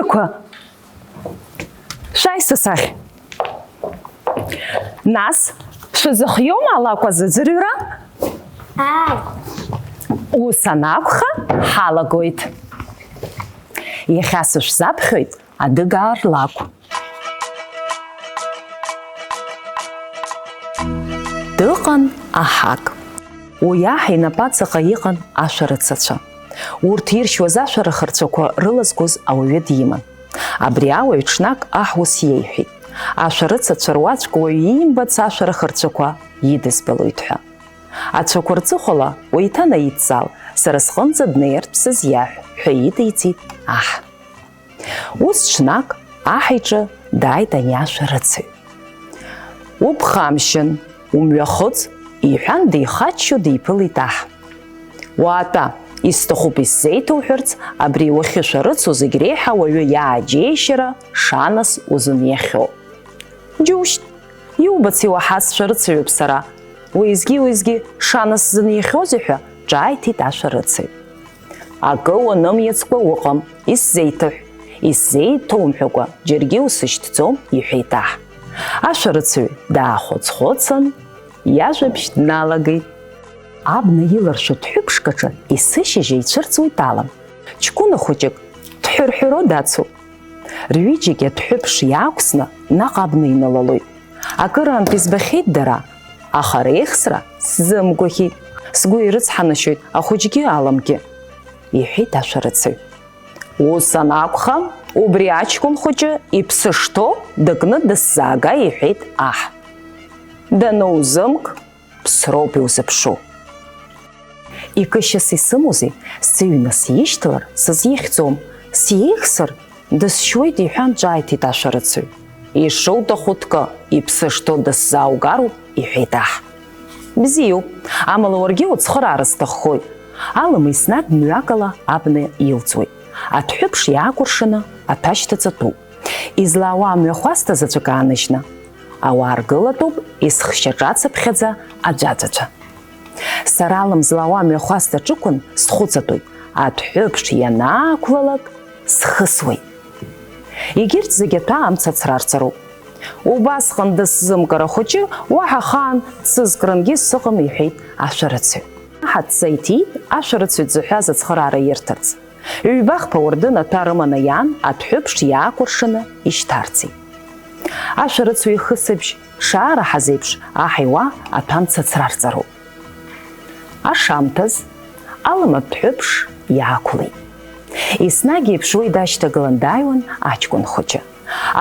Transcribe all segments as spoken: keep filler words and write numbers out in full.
Қәа. Шәааи са сахь. Нас, шәазыхиоума алакә азыӡырҩра? Ааи. Ус анакәха, ҳалагоит. Иахьа сышәзаԥхьоит адыгаа рлакә. Дыҟан аҳак. Уи аҳ инапаҵаҟа иҟан ашәарыцацәа. Урҭ иршьуаз ашәарахырцәақәа рылазгоз ауаҩы диман. Абри ауаҩ ҽнак аҳ ус иеиҳәеит, ашәарыцацәа руаӡәк уаҩы иимбац ашәарахырцәақәа идызбалоит ҳәа. Ацәақәырҵыхәала уеиҭанаидҵаал, сара сҟынӡа днеиртә сызиаҳә, ҳәа идиҵеит аҳ. Ус ҽнак аҳ иҿы дааит ани ашәарыцаҩ. Убха амшьын, умҩахыҵ, иҳәан, деихаччо диԥылеит аҳ. Уаатәа, исҭахуп исзеиҭоуҳәарц, абри уахьышәарыцо зегь реиҳа уаҩы иааџьеишьара шанас узыниахьоу. Џьушьҭ, иубац иуаҳаз шәарыцаҩуп сара, уеизгьы-уеизгьы шанас сзыниахьоузеи ҳәа ҿааиҭит ашәарыцаҩ. Акы уанымиацкәа уҟам, исзеиҭаҳә, исзеиҭоумҳәакәа џьаргьы усышьҭӡом, иҳәеит аҳ. Ашәарыцаҩ даахәыц-хәыцын, иажәабжь дналагеит. Абна иларшәу дәҳәыԥшк аҿы есышьыжь еицәырҵуеит алым. Ҷкәына хәыҷык дҳәырҳәыро дацуп. Рҩыџьагьы адәҳәыԥш иаақәсны наҟ абна иналалоит. Акыраамҭа избахьеит дара, аха реихсра сзымгәаӷьит. Сгәы ирыцҳанашьоит ахәыҷгьы алымгьы, иҳәеит ашәарыцаҩ. Ус анакәха, убри аҷкәын хәыҷы иԥсы шҭоу дыкны дысзаага, иҳәеит аҳ. Данузымк, ԥсроуп иузыԥшу. Икышьас исымоузеи, сыҩны сишьҭалар сызихьӡом, сиеихсыр дысшьуеит, иҳәан ҿааиҭит ашәарыцаҩ. Ишуҭаху дкы, иԥсы шҭоу дысзааугароуп, иҳәеит аҳ. Бзиоуп, амала уаргьы уцхыраара сҭаххоит. Алым еснагь мҩакала абна илҵуеит. Адәҳәыԥш иаакәыршаны аҭәа шьҭаҵатәуп. Излаауа амҩахәасҭа заҵәык ааныжьны, ауаа ргылатәуп есхшьаҿацыԥхьаӡа аӡәаӡәацәа. Сара алым злаауа амҩахәасҭа ҿықәын схәыҵатәуп, адәҳәыԥш ианаақәлалак, схысуеит. Егьырҭ зегь аҭәа амца ацрарҵароуп. Убасҟан дысзымкыр ахәыҷы уаҳа ахаан дсызкрынгьы сыҟам, иҳәеит ашәарыцаҩ. Аҳ адҵа иҭиит, ашәарыцаҩ дзыҳәаз ацхыраара ирҭарц. Ҩба-хԥа уардын аҭәа рыманы иаан, адәҳәыԥш иаакәыршаны ишьҭарҵеит. Ашәарыцаҩ ихысыбжь шаараҳаз еиԥш, аҳ иуа аҭәа амца ацрарҵароуп. Ашамҭаз алым адәҳәыԥш иаақәлеит. Еснагь еиԥш уи дашьҭагылан дааиуан аҷкәын хәыҷы.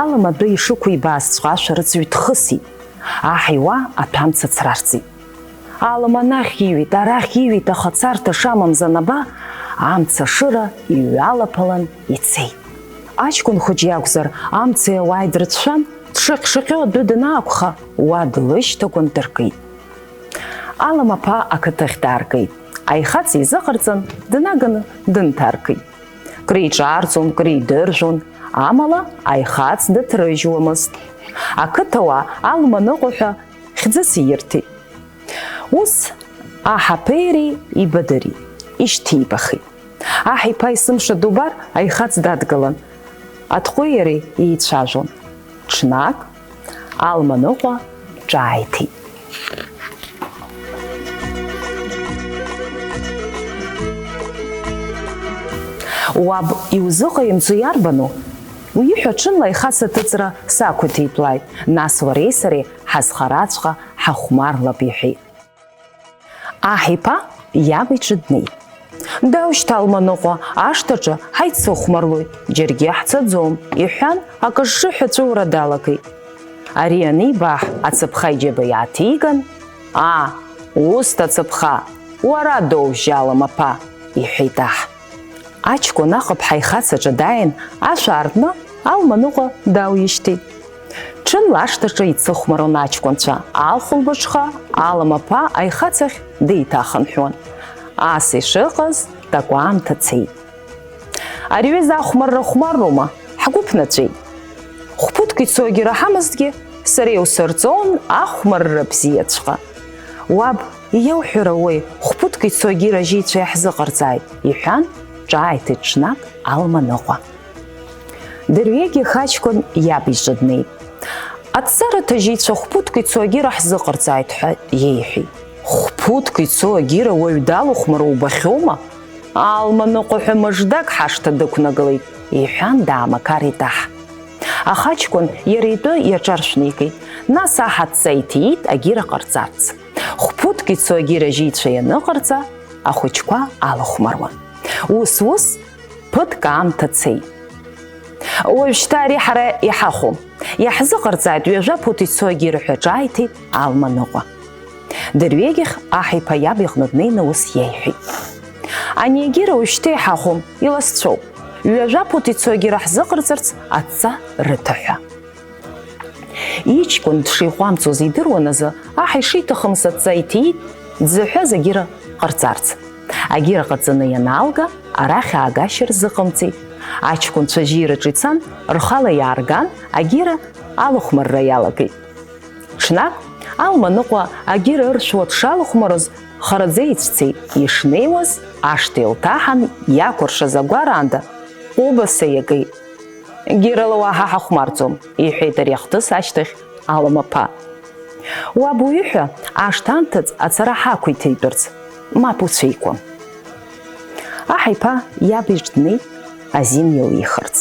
Алым адәы ишықәибаазҵәҟьа ашәарыцаҩ дхысит. Аҳ иуа аҭәа амца ацрарҵеит. Алым анахь иҩит, арахь иҩит, аха царҭа шамамз анаба, амца ашыра иҩалаԥалан ицеит. Аҷкәын хәыҷ иакәзар, амцеи ауааи дрыцәшәан, дшыҟьшыҟьо адәы данаақәха, уа длышьҭагәан дыркит. Алым аԥа ақыҭахь дааргеит. Аихац изыҟарҵан, днаганы дынҭаркит. Криҿарҵон, кридыржәон, амала аихац дыҭрыжьуамызт. Ақыҭауаа Алма ныҟәа ҳәа хьӡыс иирҭеит. Ус аҳаԥеиреи ибадырит, ишьҭибахит. Аҳ иԥа есымша дубар аихац дадгылан, аҭҟәеи иареи еицәажәон. Ҽнак Алма ныҟәа ҿааиҭит. Уаб иузыҟаимҵо иарбану? Уиҳәа ҽынла аихац аҭыҵра сақәиҭитәлааит, нас уареи сареи ҳазхараҵәҟьа ҳахәмарлап, иҳәеит. Аҳ иԥа иаб иҿы днеит. Даушьҭ, Алма ныҟәа, ашҭаҿы ҳаицыхәмарлоит, џьаргьы ҳцаӡом, иҳәан, акы шыҳәа аҵәыуара далагеит. Ари аниба аҳ ацаԥха иџьыба иааҭиган, аа, усҭ ацаԥха, уара доужь, Алым аԥа, иҳәеит аҳ. Аҷкәын аҟыԥҳа аихац аҿы дааин, ашә аартны Алма ныҟәа дауижьҭеи. Ҽынла ашҭаҿы ицыхәмарон аҷкәынцәа, ахәылбыҽха Алым аԥа аихац ахь деиҭахынҳәуан. Ас ишыҟаз, такәаамҭа цеит. Ари аҩыза ахәмарра хәмарроума, ҳгәы ԥнаҵәеит. Хәԥыҭк ицогьы раҳамызҭгьы, сара иусырҵон ахәмарра бзиаҵәҟьа. Уаб, иауҳәара уеи, хәԥыҭк ицогьы рыжьеицәа иаҳзыҟарҵааит, иҳәан, ҿааиҭит ҽнак Алма ныҟәа. Дырҩегьых аҷкәын иаб иҿы днеит. Адҵа рыҭажьыҩцәа хәԥуҭк ицо агьыра ҳзыҟарҵааит ҳәа иеиҳәеит. Хәԥуҭк ицо агьыра уаҩ далахәмаруа убахьоума? Алма ныҟәа ҳәа мыждак ҳашҭа дықәнагалеит, иҳәан даамақарит аҳ. Аха аҷкәын иара итәы иаҿаршәны икит, нас аҳ адҵа иҭиит агьыра ҟарҵарц. Хәԥуҭк ицо агьыра ажьыҩцәа ианыҟарҵа, ахәыҷқәа алахәмаруан. Ус-ус, ԥыҭк аамҭа цеит. Уажәшьҭа ари ҳара иҳахәом. Иаҳзыҟарҵааит ҩажәа ԥуҭ ицо агьыра ҳәа ҿааиҭит Алма ныҟәа. Дырҩегьых аҳ иԥа иаб иҟны днеины ус иеиҳәеит. Ани агьыра уажәшьҭа иҳахәом, иласцәоуп. Ҩажәа ԥуҭ ицо агьыра ҳзыҟарҵарц адҵа рыҭа ҳәа. Иҷкәын дшихәамҵуаз идыруан азы, аҳ ишиҭахымыз адҵа иҭиит, дзыҳәаз агьыра ҟарҵарц. Агьыра ҟаҵаны ианалга, арахь аагашьа рзыҟамҵеит. Аҷкәынцәа ажьираҿы ицан, рхала иаарган, агьыра алахәмарра иалагеит. Ҽнак, Алма ныҟәа агьыра ыршәуа дшалахәмарыз, хараӡа ицәцеит, ишнеиуаз, ашҭа илҭаҳан иакәыршаз агәараанда, ҟәыбаса иагеит. Гьырала уаҳа ҳахәмарӡом, иҳәеит ари ахҭыс ашьҭахь Алма-ԥа. Уаб уиҳәа, ашҭа анҭыҵ ацара ҳақәиҭитәырц, мап уцәеикуам. Аҳ иԥа иаб иҿ днеит азин илихырц.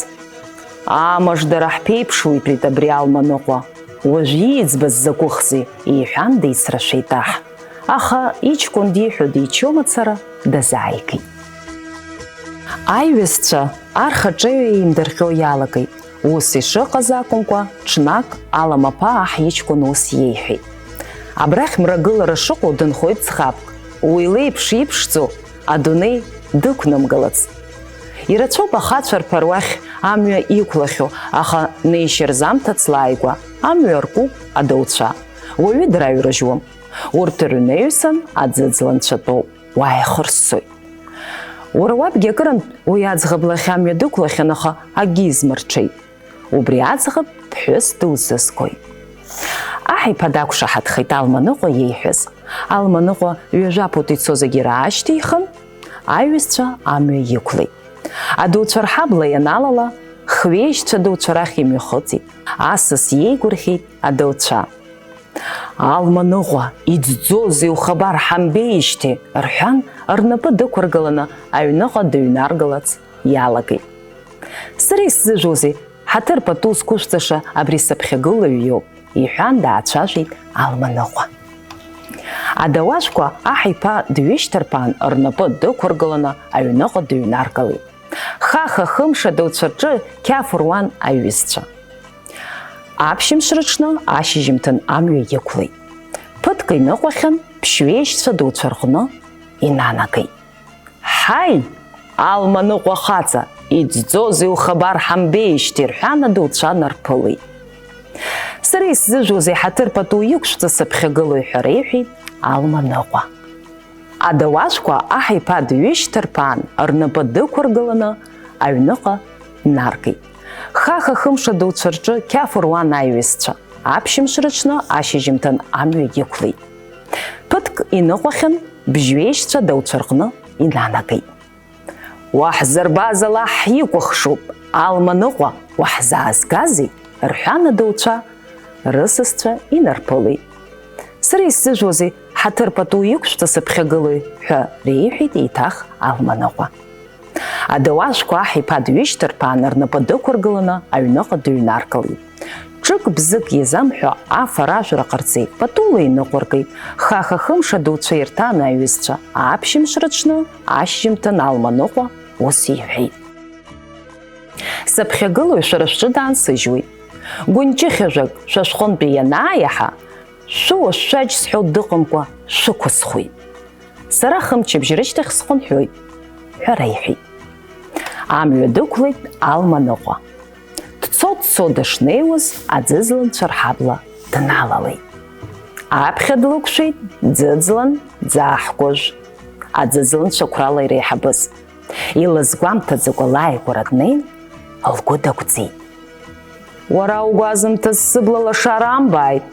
Амыждара ҳԥеиԥшуеитрит абри Алма ныҟәа, уажә ииӡбаз закәыхзеи, иҳәан деицрашәеит аҳ. Аха иҷкәын диҳәо диччо мацара, дазааигеит. Аиҩызцәа архаҿеҩа еимдырҟьо иалагеит. Ус ишыҟаз акәымкәа, ҽнак Алма-ԥа аҳ иҷкәын ус иеиҳәеит. Абрахь мрагылара шыҟоу дынхоит ӡӷабк, уи леиԥш иԥшӡоу адунеи дықәнамгалац. Ирацәоуп ахацәа рԥаруахь амҩа иқәлахьоу, аха неишьа рзамҭац лааигәа амҩа ркуп адауцәа. Уаҩы драҩрыжьуам. Урҭ рыҩнаҩсан аӡыӡла нцәатәоуп, уа ихырссоит. Уара уабгьы акырынтә уи аӡӷаб лахь амҩа дықәлахьан, аха акгьы измырҽеит. Убри аӡӷаб ԥҳәыс дузызгоит. Аҳ иԥа дақәшаҳаҭхеит Алма ныҟәа иеиҳәаз. Алма ныҟәа ҩажәа ԥуҭ ицоз агьыра аашьҭихын, аиҩызцәа амҩа иқәлеит. Адауцәа рҳабла ианалала, хҩеижьцәа адауцәа рахь имҩахыҵит. Асас иеигәырӷьеит адауцәа. Алма ныҟәа, иӡӡозеи ухабар ҳамбеижьҭеи, рҳәан, рнапы дықәыргыланы аҩныҟа дыҩнаргалац иалагеит. Сара исзыжәузеи, ҳаҭыр пату зқәышәҵаша абри сыԥхьагылаҩ иоуп, иҳәан, даацәажәеит Алма ныҟәа. Адауажәқәа аҳ иԥа дҩышьҭырԥаан, рнапы дықәыргыланы аҩныҟа дыҩнаргалеит. Хаха-хымш адауцәа рҿы қьаф руан аиҩызцәа. Аԥшьымш рыҽны ашьыжьымҭан амҩа иқәлеит. Ԥыҭк иныҟәахьан, ԥшьҩеижьцәа адауцәа рҟны инанагеит. Ҳаи, Алма ныҟәа хаҵа, иӡӡозеи ухабар ҳамбеижьҭеи, рҳәан, адауцәа нарԥылеит. Сара исзыжәузеи, ҳаҭыр пату иқәшәҵа сыԥхьагылои, ҳәа реиҳәеит Алма ныҟәа. Адауажәқәа аҳ иԥа дҩышьҭырԥаан, рнапы дықәыргыланы аҩныҟа днаргеит. Хаха-хымш адауцәа рҿы қьаф руан аиҩызцәа, аԥшьымш рыҽны ашьыжьымҭан амҩа иқәлеит. Ԥыҭк иныҟәахьан, бжьҩеижьцәа адауцәа рҟны инанагеит. Уаҳзырбаз Аллаҳ ҳикәыхшоуп, Алма ныҟәа, уаҳзаазгазеи? Рҳәан, адауцәа рысасцәа инарԥылеит. Сара исзыжәузеи, ҳаҭыр пату иқәшәҵа сыԥхьагылои, ҳәа реиҳәеит еиҭах Алма ныҟәа. Адауажәқәа аҳ иԥа дҩышьҭырԥаан, рнапы дықәыргыланы аҩныҟа дыҩнаргалеит. Ҿык-бзык иазамҳәо афара-ажәра ҟарҵеит, патула иныҟәыргеит, хаха-хымш адауцәа ирҭан аиҩызцәа, аԥшьымш рыҽны ашьжьымҭан Алма ныҟәа ус иҳәеит. Сыԥхьагылоу шәара шәҿы даансыжьуеит. Гәынҷыхьажәак шәа шәҟынтәи ианааиаҳа, шәуа шәаџь зҳәо дыҟамкәа шәықәысхуеит. Сара хымчыбжь рышьҭахь схынҳәуеит, ҳәа реиҳәеит. Амҩа дықәлеит Алма ныҟәа. Дцо-дцо дышнеиуаз, аӡызланцәа рҳабла дналалеит. Аԥхьа длықәшәеит ӡыӡлан Ӡаҳкәажә, аӡызланцәа қәрала иреиҳабыз. Илызгәамҭаӡакәа лааигәара днеин, лгәы дагәӡит. Уара угәазымҭаз сыбла лашара амбааит,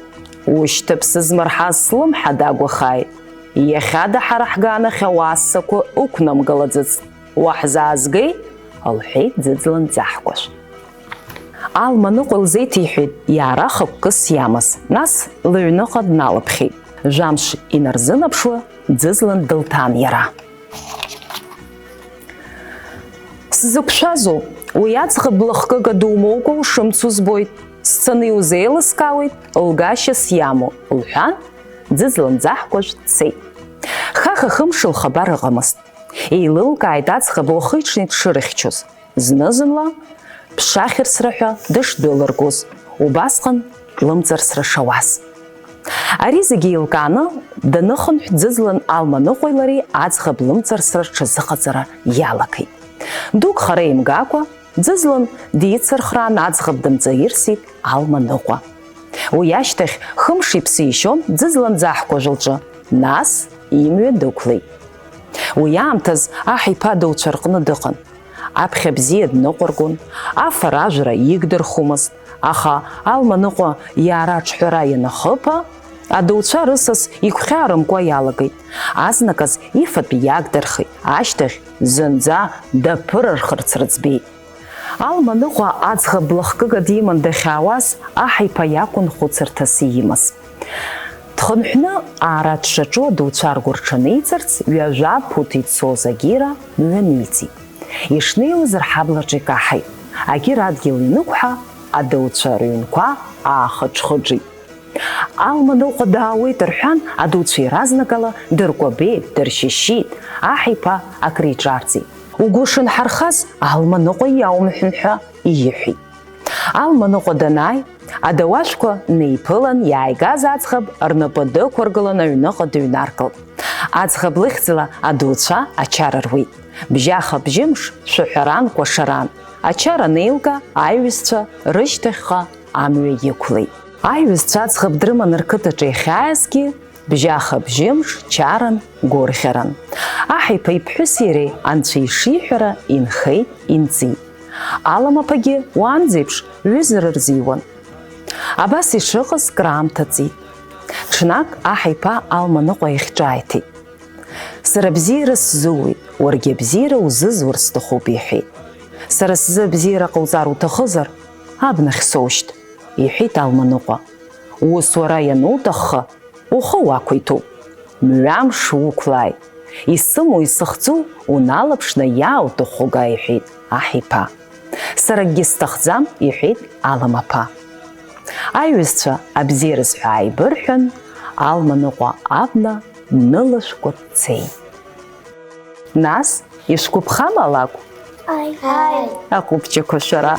ушьҭыԥ сызмырҳаз слымҳа дагәахааит, иахьада ҳара ҳганахь ауаа ссақәа ықәнамгалаӡацт, уаҳзаазгеи? Лҳәеит ӡыӡлан Ӡаҳкәажә. Алма ныҟәа лзеиҭеиҳәеит иаара хықәкыс иамаз, нас лыҩныҟа дналыԥхьеит. Жәамш инарзынаԥшуа, Ӡызлан дылҭан иара. Сзықәшәазоуп, уи аӡӷаб лыхкыга думоукәа ушымцу збоит, сцаны иузеилыскаауеит, лгашьас иамоу, лҳәан, Ӡызлан Ӡаҳкәажә дцеит. Хаха-хымш лхабар ыҟамызт. Еилылкааит аӡӷаб лхы-иҽны дшырыхьчоз. Зны-зынла ԥшахьырсра ҳәа дышдәылыргоз, убасҟан лымҵарсра шауаз. Ари зегьы еилкааны даныхынҳә, Ӡызлан Алма ныҟәеи лареи аӡӷаб лымҵарсра рҽазыҟаҵара иалагеит. Дук хара имгакәа, Ӡызлан дицырхраан аӡӷаб дымҵаирсит Алма ныҟәа. Уи ашьҭахь хымш иԥсы ишьон Ӡызлан Ӡаҳкәажә лҿы, нас имҩа дықәлеит. Уи аамҭаз аҳ иԥа адауцәа рҟны дыҟан. Аԥхьа бзиа дныҟәыргон, афара-ажәра игдырхәомызт, аха Алма ныҟәа иаара аҿҳәара ианахыԥа, адауцәа рысас игәхьаарымкуа иалагеит. Азныказ ифатә иагдырхеит, ашьҭахь зынӡа даԥырырхарц рыӡбеит. Алма ныҟәа аӡӷаб лыхкыга диман дахьаауаз, аҳ иԥа иакәын хәыцырҭас иимаз. Дхынҳәны аара дшаҿу адауцәа ргәы рҽанеиҵарц, ҩажәа ԥуҭ ицоз агьира мҩаниҵеит. Ишнеиуаз рҳаблаҿы икаҳаит. Агьира адгьыл инықәҳа, адауцәа рыҩнқәа аахыџхыџит. Алма ныҟәа даауеит рҳәан, адуцәа иаразнакала дыркәабеит, дыршьышьит, аҳ иԥа акриҿарҵеит. Угәы шынҳархаз, Алма ныҟәа иаумҳәан ҳәа ииҳәеит. Алма ныҟәа данааи, адауашәқәа неиԥылан иааигаз аӡӷаб рнапы дықәыргылан аҩныҟа дыҩнаргалт. Аӡӷаб лыхьӡала адуцәа ачара руеит. Бжьаха бжьымш шәаҳәаран, кәашаран. Ачара анеилга, аиҩызцәа рышьҭахьҟа амҩа иқәлеит. Аиҩызцәа аӡӷаб дрыманы рқыҭаҿы иахьааизгьы, бжьаха бжьымш чаран, гәырӷьаран. Аҳ иԥа иԥҳәыси иареи анцәа ишиҳәара инхеит, инҵит. Алама ԥагьы уаанӡеиԥш ҩызара рзиуан. Абас ишыҟаз краамҭа ҵит. Ҽнак аҳ иԥа Алма ныҟәа иахь ҿааиҭит. Сара абзиара сзууеит, уаргьы абзиара узызур сҭахуп, иҳәеит. Сара сзы абзиара ҟауҵар уҭахызар, абнахь соушьҭ, иҳәеит Алма ныҟәа. Ус уара иануҭахха, ухы уақәиҭуп. Мҩамш уқәлааит. Исымоу исыхӡу уналаԥшны иаауҭаху га, иҳәеит аҳ иԥа. Сара акгьы сҭахӡам, иҳәеит Алама ԥа. Аиҩызцәа абзиараз ҳәа ааибырҳәан, Алма ныҟәа абна днылашәкәа дцеит. Нас, ишәгәаԥхама алакә? Ааи. Аҟәыбҷақәа шәара.